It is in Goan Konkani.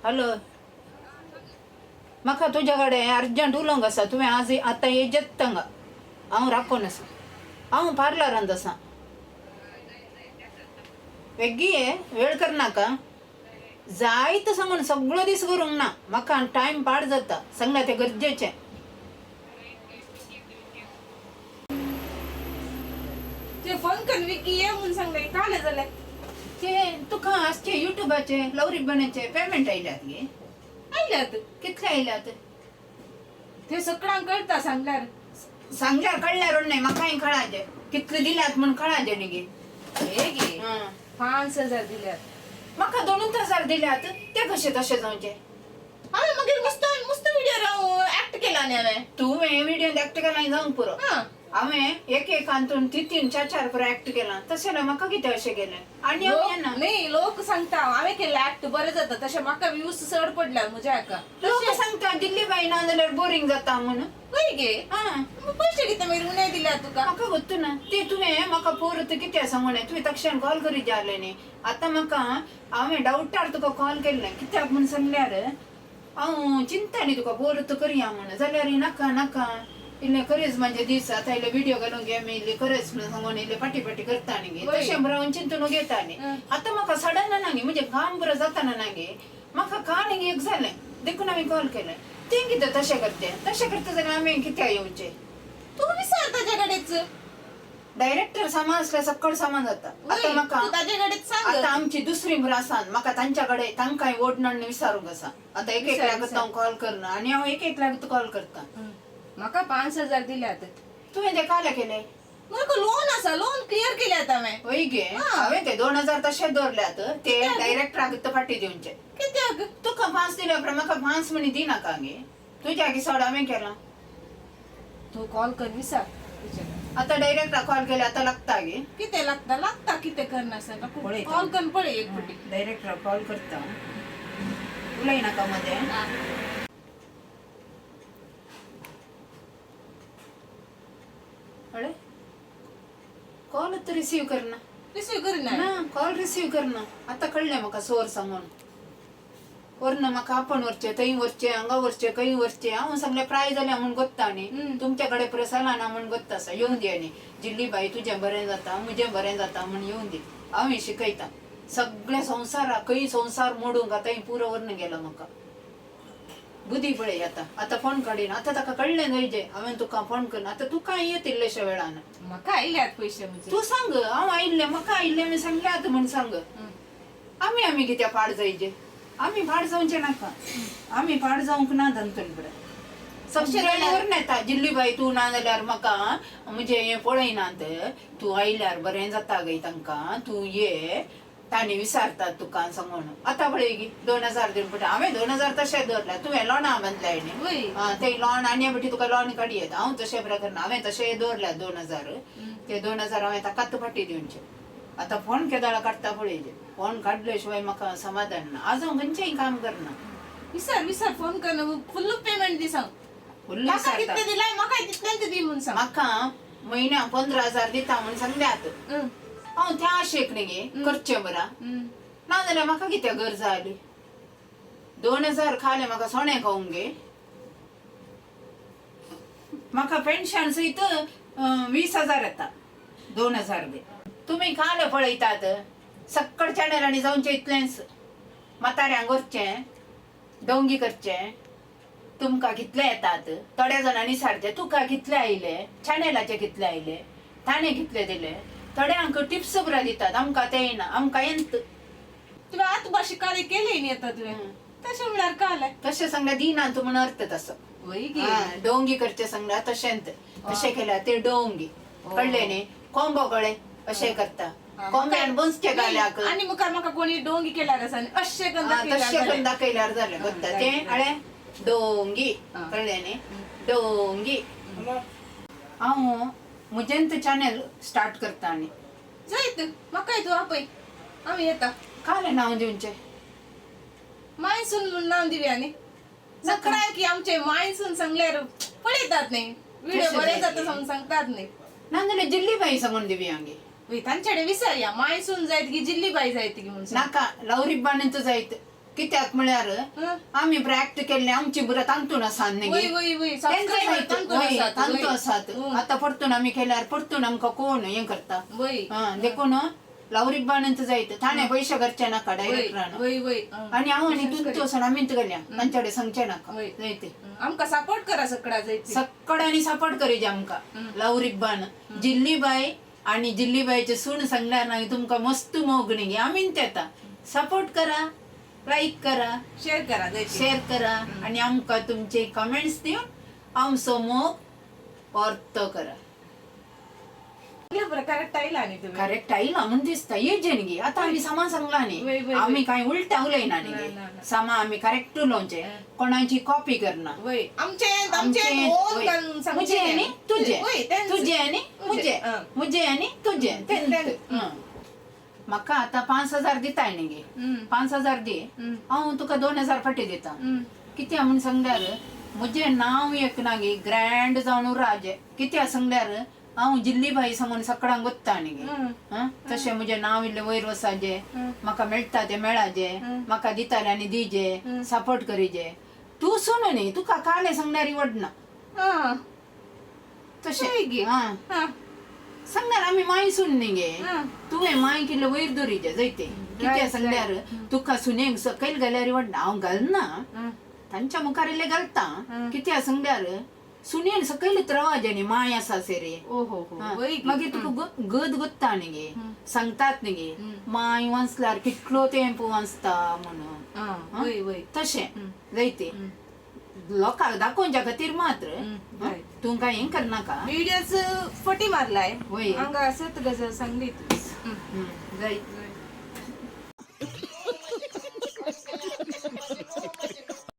हॅलो, म्हाका तुज्या कडेन अर्जंट उलोवंक आसा. तुवें आज आतां येजेत थांगा, हांव राखून आसा, हांव पार्लरांत आसा. बेगी ये, वेळ करनाका. जायत सांगून सगळो दीस करूंक ना, म्हाका टायम पाड जाता. सांगला तें गरजेचें. ते फोन कर विकी ये म्हणून सांगले, काल जाले. ते तुका आजचे युट्यूबाचे लवरी बनाचे पेमेंट आयल्यात गे? आयल्यात. कितले आयल्यात? ते सगळ्यांक कळता सांगल्यार. सांगल्यार कळल्यार न्हय, म्हाकाय कळाजे कितले दिल्यात म्हूण कळाजे न्ही गे. हे गे, हं. 5,000 दिल्यात. म्हाका 2,000 दिल्यात, ते कशे तशे जावचे? हांवें मागीर मस्त मस्त व्हिडिओ ऍक्ट केला न्ही हांवें. तुवें व्हिडिओ ऍक्ट केला जावंक पुरो. हा. हांवें एक एक हातून तीन तीन चार चार पुरो ऍक्ट केला, तशें जाल्यार म्हाका कितें अशें केलें आनी हांव लोक येना. नाही, लोक सांगता हांवें केल्ले ऍक्ट बरें जाता, तशें म्हाका व्यूज चड पडल्या म्हज्या हाका. लोक सांगता दिल्ली बाई ना जाल्यार बोरींग जाता म्हणून. खंय गे? हा. पयशे कितें मागीर उणें दिल्या तुका? म्हाका गोत्तू ना ते. तुवें म्हाका पोरत कितें सांगून तुवें तक्षण कॉल करीत जालें न्ही. आतां म्हाका हांवें डावटार तुका कॉल केल्लें, कित्याक म्हूण सांगल्यार हांव चिंता न्ही तुका पोरत करया म्हूण, जाल्यार नाका नाका इल्लें करेज म्हाजे दीस. आतां इल्ले व्हिडियो घालूंक गे आमी इल्ले करेज म्हणून सांगून इल्ले फाटी फाटी करता न्ही गे. वय. तशें बरें हांव चिंतून घेता न्ही. हं. आतां म्हाका सडन ना गे, म्हजें काम बरें जाताना ना गे, म्हाका कान एक जालें देखून हांवें कॉल केलें. तें कितें तशें करते तशें करता जाल्यार आमी कित्याक येवचें? तूं विचार ताजे कडेच. डायरेक्टर सामान असल्यार सक्कड सामान जाता. आतां म्हाका तूं ताजे कडेच सांग. आतां आमची दुसरी बरं आसा, म्हाका तांच्या कडेन तांकांय ओडण विचारूंक आसा. आतां एक विचार, एकल्याक विचार. हांव कॉल करना आनी हांव एक एकल्याक कॉल करता. म्हाका 5,000 दिल्यात. तुवें ते काल्या केले? म्हाका लोन आसा, लोन क्लियर केल्यात हांवें. वय गे? हा. हांवें ते 2,000 तशेच दवरल्यात, ते कित्याक? डायरेक्टराक फाटी दिवचे. कित्याक? तुका 5 दिल्या उपरांत म्हाका 5 म्हणी दिनाका गे. तुज्या सोड हांवें केलां. तूं कॉल कर, विचार विचार. आतां डायरेक्टराक कॉल केले, आतां लागता गे? कितें लागता लागता, कितें करना सांग. पळयता. कॉल कर पळय एक फावटी. डायरेक्टराक कॉल करता, उलय नाका मदें. अळे, कॉल तर रिसीव करना. रिसीव करिना? ना, कॉल रिसीव करना. आतां कळ्ळें म्हाका सोर सांगून वरना म्हाका आपूण वरचें थंय वरचें हांगा वरचें खंय वरचें. हांव सांगलें प्राय जालें म्हूण गोत्ता न्ही. हम्म. तुमच्या कडेन प्रसाला ना म्हूण गोत्ता आसा. येवन दी आनी जिल्ली बाई तुजें बरें जाता म्हजें बरें जाता म्हूण येवन दी. हांव हें शिकयता सगळ्या संवसाराक, खंय संवसार मोडूंक आतां हें पुरो व्हरून गेलो. म्हाका बुद्धी पळय. आतां आतां फोन काडीन. आतां ताका कळ्ळें न्हय जे हांवें तुका फोन करून. आतां तुका येत इल्लेशा वेळान. म्हाका आयल्यात पयशे म्हजे. तूं सांग हांव आयिल्लें, म्हाका आयिल्लें हांवें सांगलें आतां म्हूण सांग. आमी आमी कित्याक पाड जायचे? आमी पाड जावचें नाका, आमी पाड जावंक ना. तांतून बरें सगळ्यांनी व्हरून येता जिल्ली बाई तूं ना जाल्यार म्हाका म्हजें हें पळयनात. तूं आयल्यार बरें जाता गे तांकां, तूं ये, तांणी विचारतात तुका सांगून. आतां पळय गी 2,000 दिवन पडटा. हांवें 2,000 तशें दवरल्या. तुवें लोणां बांदल्याय न्ही? वय. आं, ते लोन आनी बटी तुका लोन काडी येता. हांव तशें प्रकार हांवें तशें दवरल्या 2,000. ते 2,000 हांवें ताकाच फाटी दिवचे. आतां फोन केदाळा काडटा पळय. फोन काडले शिवाय म्हाका समाधान ना. आज हांव खंयचेंय काम करना. विचार विचार, फोन कर, फुल पेमेंट दी सांग. फुल्ल म्हाका विचारता. कितले दिलाय, म्हाका तितलेंच दी म्हूण सांग. म्हाका म्हयन्याक 15,000 दिता म्हूण सांगल्यात. हांव त्या आशेक न्ही गे करचें बरा. ना जाल्यार म्हाका कितें गरज जाली? 2,000 खाले म्हाका सोणें खावंक गे? म्हाका पेन्शन सयत 20,000 येता, 2,000 दी. तुमी काल पळयतात सक्कड चॅनलांनी जावचें इतलेंच, म्हाताऱ्यांक व्हरचें, डोंगी करचें. तुमकां कितले येतात थोड्या जाणांनी सारचें, तुका कितले आयले चॅनलाचे, कितले आयले, ताणें कितले दिले. थोड्यांक टिप्स बरें दितात, आमकां ते येना, आमकां येत. तुवें आतां भाशे कार्य केलें न्ही आतां तुवें, तशें म्हळ्यार काल तशें सांगल्यार दिना तूं म्हण अर्थ तसो. वय गे. हा, डोंगी करचे सांगला तशेंच तशें केल्यार ते डोंगी कळ्ळें न्ही? कोंबो कळ्ळे अशें करता, कोंब्यान बसचे गाल्याक. आनी मुखार म्हाका कोणी डोंगी केल्यार आसा आनी अशें करून हा, दाखयल्यार तशें जालें. करून दाखयल्यार जालें. गोत्ता जालें, तें जालें. अळे डोंगी. हा. कळ्ळें न्ही? डोंगी. हांव म्हजेंच चॅनल स्टार्ट करता आनी जायत, म्हाकाय तूं आपय, आमी येता. कालें नांव दिवचें? मायसून म्हूण नांव दिवया न्ही. सगळ्यांक की आमचे मायसून सांगल्यार पळयतात न्ही व्हिडिओ, तशें बरें जायत. जाता सांगून सांगतात न्ही. ना जाल्यार जिल्ली बाई सांगून दिवया गे. वय, तांचे कडेन विचारया, मायसून जायत की जिल्ली बाई जायत की म्हूण सांग. नाका, लवरी बाणींत जायत. कित्याक म्हळ्यार आमी प्रॅक्ट केल्ले आमची भुरगीं तांतून आसा न्ही वय वय वय, तेंचे तांतू आसात. आतां परतून आमी केल्यार परतून आमकां कोण हें करता. वय हा, देखून लावरिब्बानंत जायत थाणे पयशे खर्चे नाका डायरेक्ट. वय वय. आणि हांव आनी तुमचो वचून आमी गेल्या तांच्याकडे सांगचे नाका जायते. आमकां सपोर्ट करा सगळा जायते. सगळ्यांनी सपोर्ट करीजे आमकां. लावरिब्बान जिल्लीबाई आणि जिल्लीबाईचे सून सांगल्यार ना तुमकां मस्त मोग न्ही आमीन तेता. सपोर्ट करा, लाईक करा, शेअर करा जायते. शेअर करा आणि आमकां तुमचे कमेंट्स दिवन आमचो मोग अर्थ करा. करेक्ट आयला न्ही तुम्ही. करेक्ट आयला म्हण दिसता येजे न्ही. आतां आमी समा सांगला वय, न्ही, वय, वय. आमी कांय उलटा उलयना ना, न्ही. ना, ना. समा आमी करेक्ट उलोवचें, कोणाची कॉपी करना. वय, आमचे आमचे ओन घालून मुझे सांगचे. आनी तुझे, वय, तेंच. तुझे आनी मुझे, मुझे आनी तुझे तेंच. म्हाका आतां 5,000 दिताय न्ही गे, 5,000 दी, हांव तुका 2,000 फाटीं दिता. कित्याक म्हूण सांगल्यार म्हजें नांव एक ना गे ग्रँड जावन उराजें. कित्याक सांगल्यार हांव जिल्लीबाई सांगून सगळ्यांक वता न्ही गे. तशें म्हजें नांव इल्लें वयर वचाजें, म्हाका मेळटा तें मेळाजें, म्हाका दिताले आनी दिजे, सपोर्ट करीजे. तूं सुन न्ही, तुका कालें सांगल्यार वडना तशें. गे. हां, सांगल्यार आमी माय सून न्ही गे, तुवें माय किल्ले वयर दवरीजे जायते. कित्याक सांगल्यार तुका सुनेक सकयल घाल्यार वडना. हांव घालना, तांच्या मुखार इल्लें घालता. कित्याक सांगल्यार सुनेन सकयल रावाजे न्ही, माय आसा सेरे. मागीर तुका गद गोत्ता न्ही गे, सांगतात न्ही गे माय वाचल्यार कितलो तेंप वाचता म्हणून. तशें जायते लोकांक दाखोवच्या खातीर मात्र. तूं काय हें करनाका. व्हिडिओच फटी मारलाय वय. हांगा सत गजाल सांगली तूं. जायत.